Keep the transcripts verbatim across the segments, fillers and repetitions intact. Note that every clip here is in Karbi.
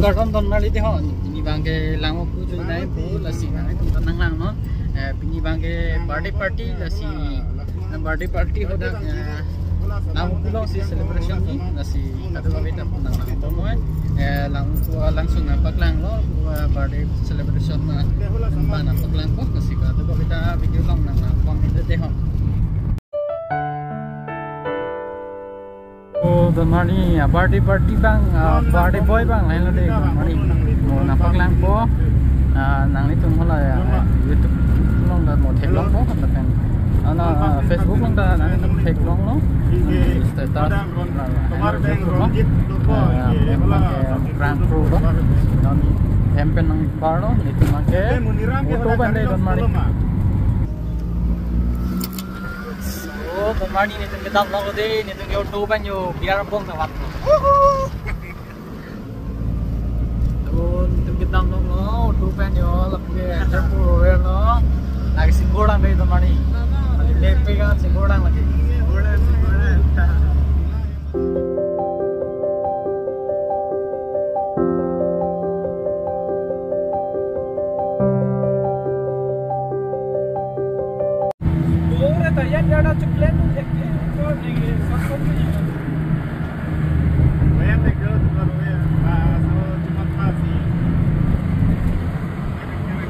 Kardom donmarli dei ho, pini abangke Langvoku ajoinei po, lasi nanglitum ta nanglang non. Eh, pini abangke birthday party, lasi birthday party hadak, eh, Langvoku alongsi celebration ni, lasi kadokave ta nanglang po noi. Eh, Langvoku alangsun nangpaklanglo, eh, birthday celebration ma, ma nangpaklangpo, lasi kadokave ta video along nanglang pon dei ho. Oh, donmarli, ah, birthday party abang, ah, birthday boy abang lahenlo dei, donmarli. Mo nangpaklangpo, ah, nanglitum hala, ah, YouTube along ta mo theklongpo, lapen, ah, na, ah, Facebook along ta nanglitum theklonglo. Status, ah, lahenlo theklonglo. Ah, prank crew lo. Non hem pen nangbarlo, nelitum abangke auto pen dei, donmarli. Oh, donmarli, nelitum kedam long dei, nelitum ke auto pen yo, biar bong kawan. Tuh, nelitum kedam longlo, auto pen yo, lapu ke Jaipur Royal lo. Lake singgur dang dei, donmarli. Lake mepe kan singgur dang lake.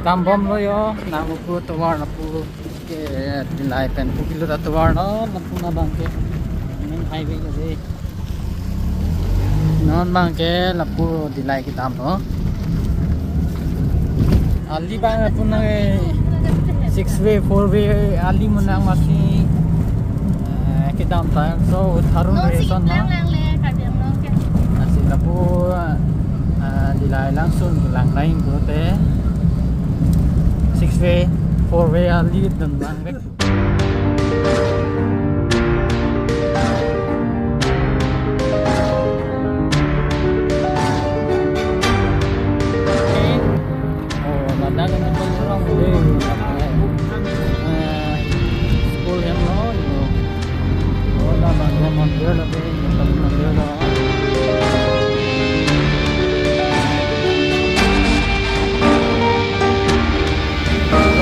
Dambomlo yo, Langvoku atovar lapu ke Dillai pen pu kilo ta atovar lo, lapu abangke main highway lo dei. Non abangke lapu Dillai kedam lo. Ali abang lapu nang six way, four way ali mo nang masi, eh, kedam ta so tharum non re si son na. Lang lang le, Karbi Anglong ke. Lasi lapu, eh, Dillai alangsun lang lain pulote six way, four way ali dun lang bek. Oh, ladak nangpalong dei. Eh, school hem lo, yo. Oh, la bang mandir lo dei, mandir lo.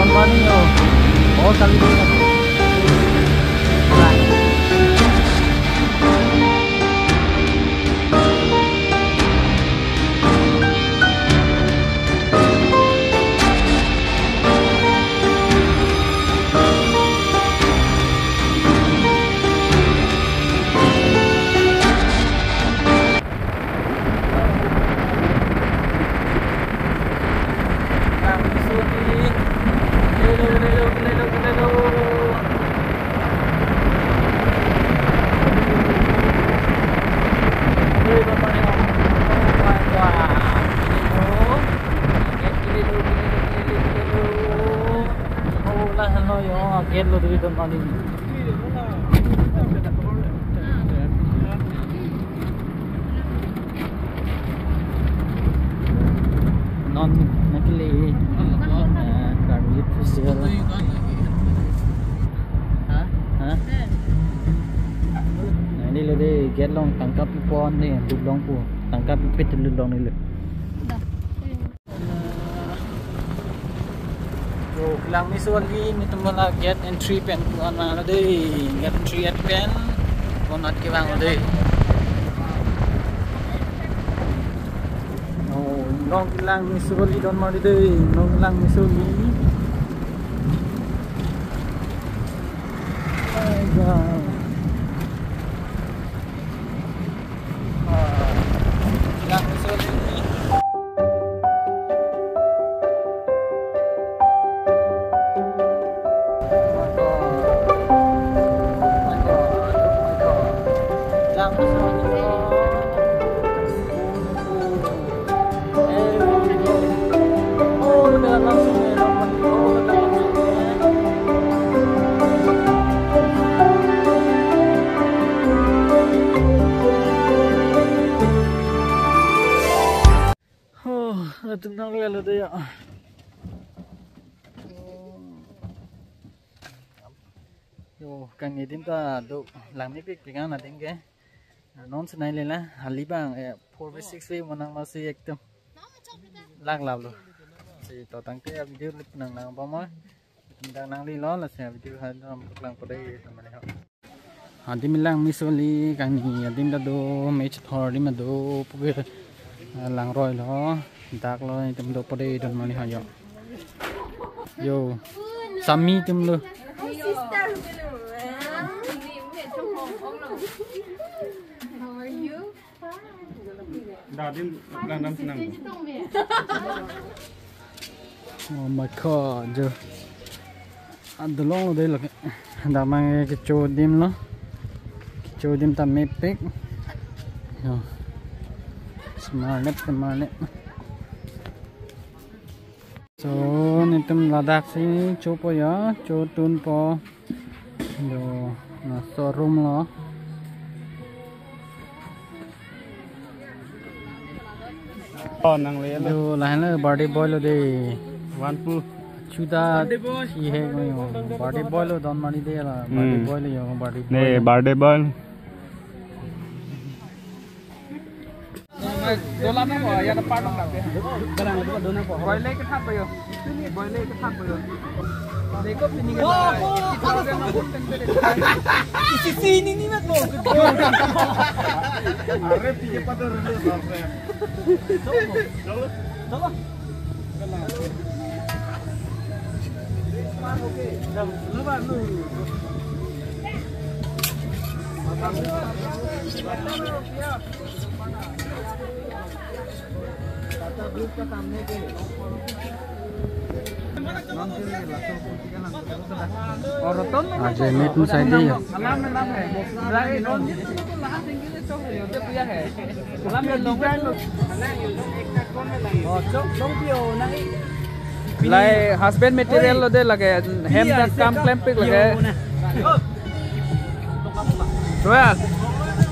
Company yo. Oh, kali. Oh, lahenlo yo, gate lo dei, donmarli. Non nangkele, eh, Karbi Festival. Ha? Ha? Neli lo dei, gate along tangka pi pon dei, lut long pu. Tangka pi pet lut long neli lo. To, kelang meso kali, nelitum la gate entry pen ko-an vanglo dei, gate entry at pen ko-an at kevanglo dei. Oh, inglong kelang meso kali, donmarli dei, inglong kelang meso kali. My God. Oh, latum nanglelo dei ya. Yo, kangni adim ta do langmepik pik an adim ke. Non si nai lela, hali abang, eh, four way, six way mo nang masi ekdom. Lang laplo. Si to tangte a-video lip nang nang pamoi. Nang nang li lo, lasi a-video ha dam lang pade mane ho. Adim lang mi soli kangni adim ta do, me chethor adim ta do puke, ah, langroi lo, dak lo, itum do pade don mane ho yo. Yo, Sami itum lo. Hi, sister. How are you? Dadim lang nam senang. Oh my God, jo. Adolong lo dei lake. Damang kecho adim lo. Kecho adim ta mepik. Yo. Semarnep, semarnep. So, netum ladak si chopo ya, chotunpo. Yo, na showroom lo. Oh, nang le lo. Yo, lahin lo birthday boy lo dei. One two. Chuda. Birthday boy. Si he ko yo. Birthday boy lo don mani dei la. Hmm. Birthday boy lo yo, birthday boy. Ne, birthday boy. Dola na ko, ya na parang na pe. Boile ke thap yo. Boile ke thap yo. Deko pini ke. Isi si ini ni mat lo. Are pije pada rele. Aje meet mu sai dei ya. Lai husband material lo dei lake, hem ta kam klempik lake. Royal,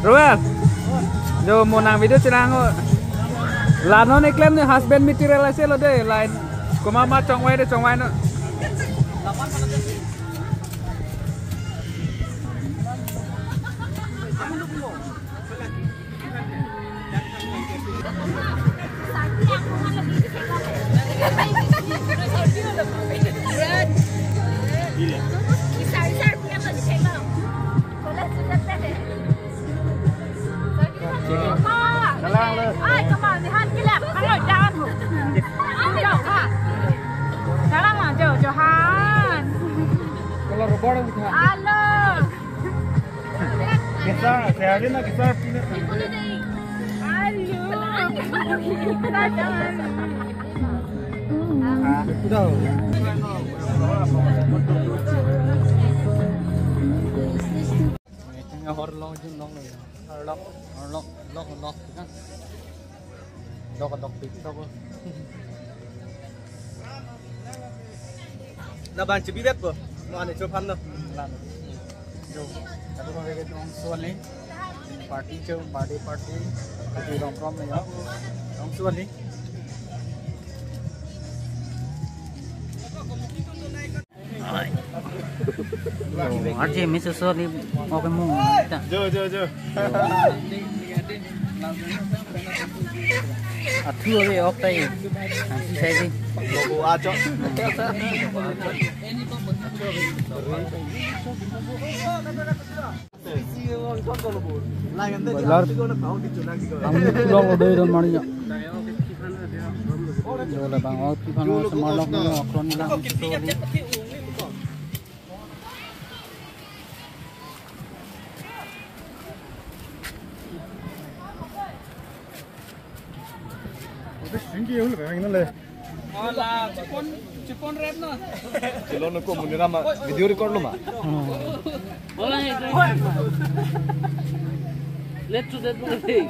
Royal. Jo mo nang video cherang o. La non eklem ne husband material ase lo dei, lain. Komat ma chongvai dei, chongvai non. Ai, kama ni han kilap. Ano, jangan ho. Ano, ha. Sekarang lah, jauh, jauhan. Kalau robot yang bisa. Alo. Kita, saya ada nak kita punya. Alo. Jauh. Ito nga horlong jun long lo. Horlong, horlong, horlong, horlong. Kan? Dok, dok, dok, dok. Laban chebibet po. Mo ane chophan no. Lan. Jo. Kado ko ke tong suan ni. Party cho, birthday party. Kati rong rong ni yo. Tong suan ni. Arje mi sosor ni oke mo ta. Jo, jo, jo. Athu ave ok tai. Ansi sai di. Logo acho. Bazaar. Ang pulang lo dei don mani ya. Jo le bang, oh, pi phan lo semarlok lo, akron lang. Oke, thank you, le bang, le. Hola, chipon, chipon red no. Chilo no ko munira ma video record lo ma. Hola, hey, hey. Let's do that one thing.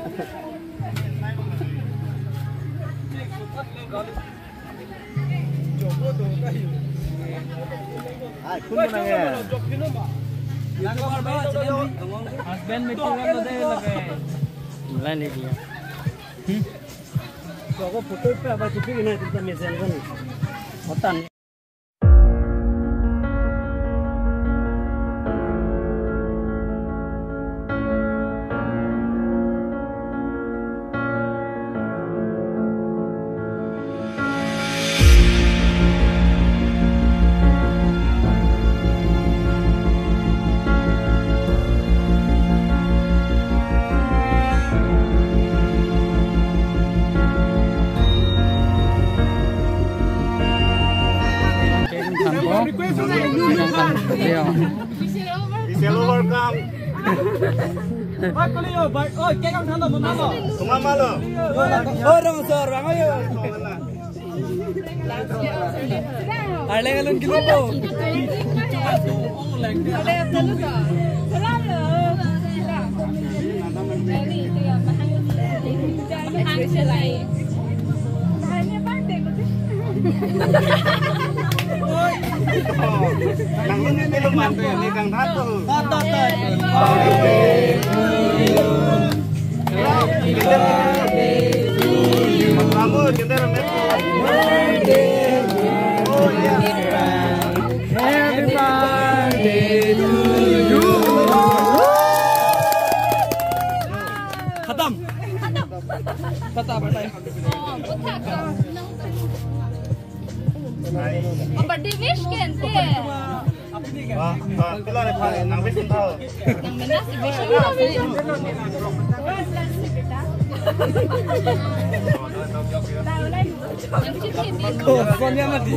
Ai, kun mo nang ya. Husband material lo dei lake. Mulai ni dia. Hmm? Ako photo pe apa chupik na kita mesen kan. Hotan. Yo. Michelle overcome. Bak kali yo, bak. Oh, kek ang thalo, mama lo. Mama lo. Oh, rong sor, rong ayo. Arleng alun kilo po. Nang ini kilo mante, ini kang satu. Happy birthday to you. Khatam. Khatam, khatam. Oh, birthday wish kente. Wah, wah, kilo ni, Pak, nang wish tau. Nang mena si wish. Ko, Sonia mati.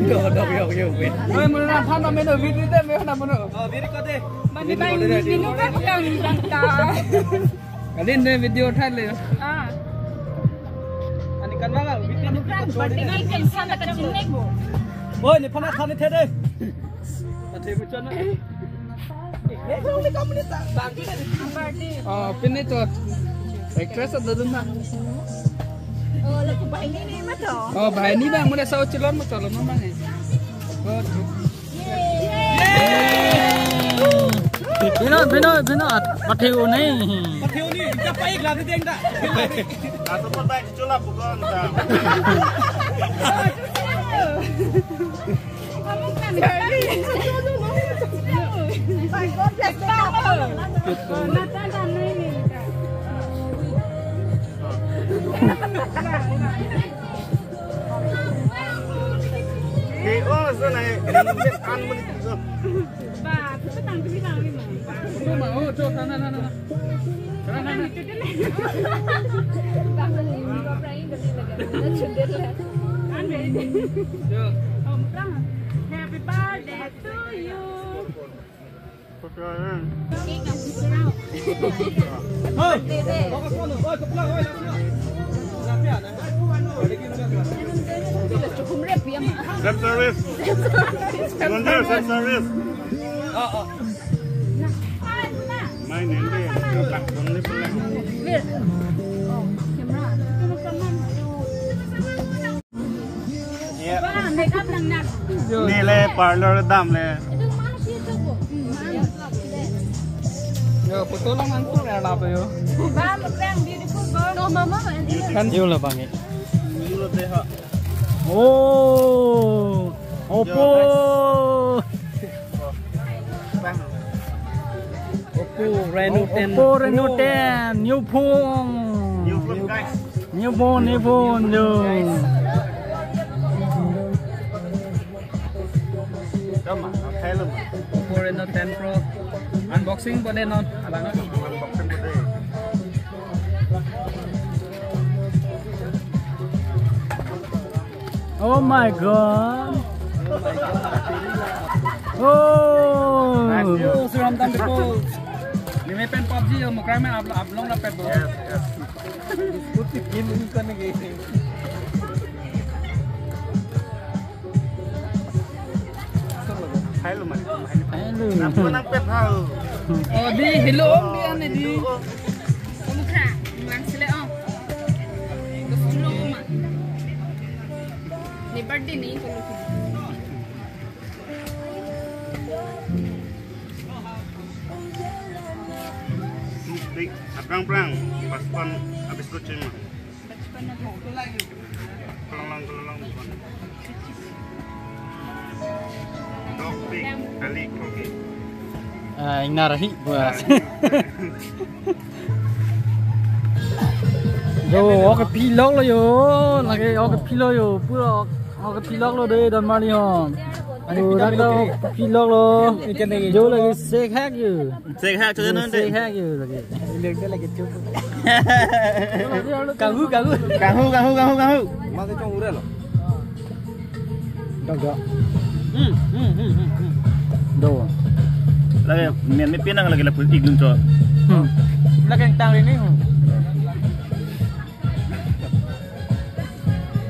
Do, do, yo, yo, wait. Oi, muna na phan na mena video te, mena na muna. Oh, video ko de. Mani bang, minu ka pegang bangka. Kali ini video thai le. Ah. Ani kan bang, video nu kita chori. Ini kan sana kecil nek, Bu. Oi, ni phan na phan ni the de. Athe bu chana. Oh, pini to actress ada dun na. Oh, lagu bahini ni mah to. Oh, bahini bang, mula sao chilon mo chilon mo bang eh. Good. Bino, bino, bino, at, pathe o nahi. Pathe o nahi, kita paik la de deng da. Aso por baik chula bukan ta. Hey, oh, so na, an mo. Ba, tu tang tu bilang ni mo. Ma, oh, cho, na, na, na, na. Happy birthday to you. Self service. Self service. Oh, oh. My name is Pak Bong ni pula. Nile parlor dam le. Yo, photo lang ang pura na ba yo. Ba, mo kang beautiful girl. No, mama, and you. Kan yo la bang eh. Oh, Oppo. Oppo Reno ten. Oppo Reno ten, new phone. New phone, guys. New phone, new phone, yo. Come on, hello. Oppo Reno ten Pro. Unboxing bo de non. Abang. Unboxing bo de. Oh my God. Oh. Nice view. Oh, Sri Ram Tan Triple. Ni me pen PUBG yo, mukrai me up, up long la pet bo. Yes, yes. Putih game ini kan ni. Hello, man. Hello. Nang pet hau. Oh, di, hello, om, di, ane, di. Kamu kha, mang sele, om. Gusto mo ma. Ni birthday ni, kamu kha. Di, aprang-prang, pas pan habis kucing mah. Kelang-kelang bukan. Dog pig, kali kogi. Ah, ingnar hi buas. Yo, oke pilok lo yo. Lagi oke pilok yo. Pura oke pilok lo de don mali hon. Yo, dak do pilok lo. Yo lagi sek hek yo. Sek hak, sek nanti. Sek hak yo lagi. Kahu, kahu. Kahu, kahu, kahu, kahu. Masa cong udah lo. Dok, dok. Hmm, hmm, hmm, hmm, hmm. Lake men me pinang lake lapu iglun cho. Hmm. Lake tang rini. Hmm.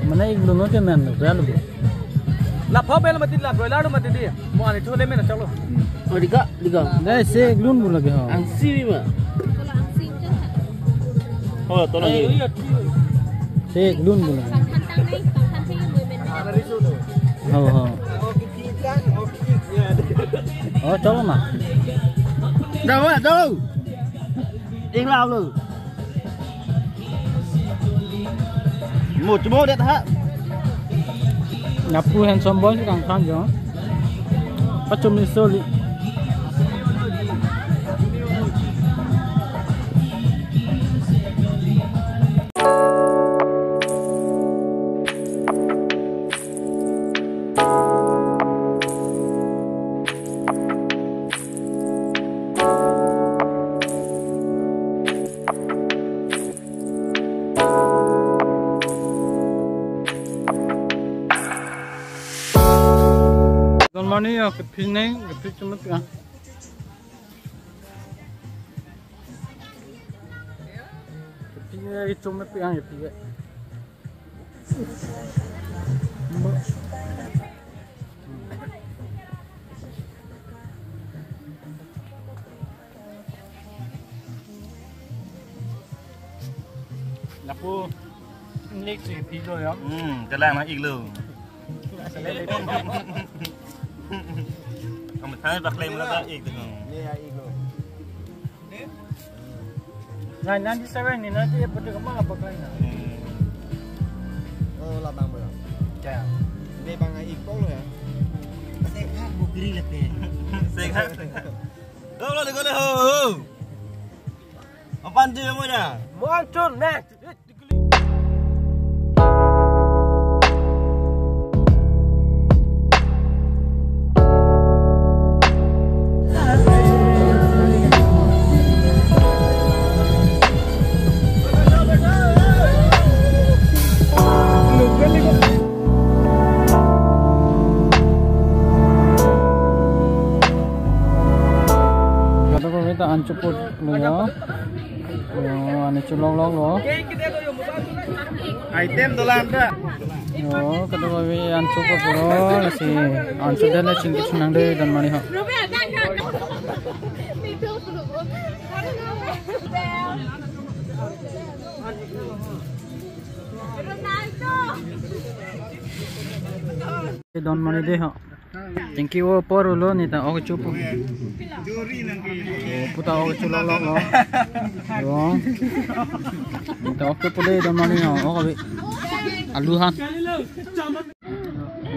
Mane iglun lo ke men lo, bel lo. La pho bel mati, la broiler lo mati di. Mo ani chole men chalo. Oh, diga, diga. Dai se iglun bu lake ho. Ang si bi ma. Oh, to lagi. Se iglun bu lake. Ho, ho. Oh, chalo ma. Dawa, dawa. Ing lau lo. Mo chumo det ha. Lapu handsome boy si kangkang jo. Pachumi soli. Good morning, okay, pine, okay, pine, ah. Pine, itu me pine, pine. Lapu, ini si pilo ya. Hmm, kelang na iglo. Kamu tanya bakal mulai iglo. Iya, iglo. Nine ninety-seven ni nanti apa tu kemana apa kali na? Hmm. Oh, labang bro. Ya. Ini bang ikpol ya. Sehat bukri lagi. Sehat. Lo lo dikone ho. Apan tu mo ya? Monton next. Kado ko kita anchuput lo ya. Yo, ani chulok lok lo. Item dolan ta. Yo, kado ko anchuput puro si anchupdet le chingki chinang de don mani ho. Don mani de ho. Chingki o por lo neta ok chupu. O puta ok chulok lok lo. Yo. Neta ok chupu de don mani ho. Ok abi. Alu han.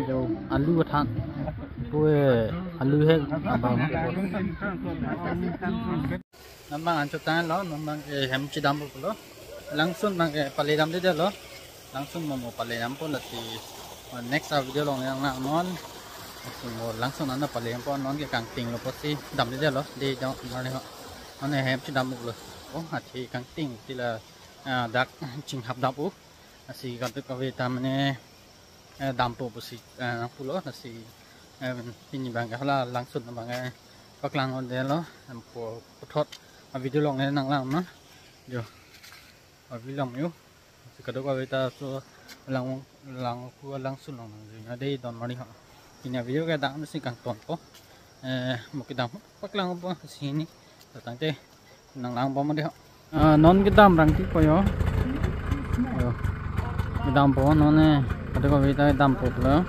Yo, alu than. Pue alu he abang. Non bang anchot tanglo, non bang ke hem chidampo lo. Langsun bang ke pale damdedetlo. Langsun mo mo pale dampo lasi, uh, next a video along nang nang non. Langsun mo langsun an pale dampo, non ke kangtinglo pusi damdedetlo. De don mani ho. Non hem chidampo lo. Oh, athi kangting ti la, ah, dak chinghap dap u. Lasi kadokave ta mane, eh, dampo pusi, eh, nangpulo, lasi, eh, pini bang ke hala langsun bang ke paklang un detlo, em, pu-, puthot a video along ne nang lang na. Jo. A video along yo. Si kadokave ta so lang, lang pu langsun along nang juna de don mani ho. Pini a video ke dak si kangtonpo. Eh, mo kedam paklangpo si ni. Tangte nang lang bom de ho. Ah, non kedam rang ti po yo. Yo. Kedampo non ne. Kadokave ta dampo lo.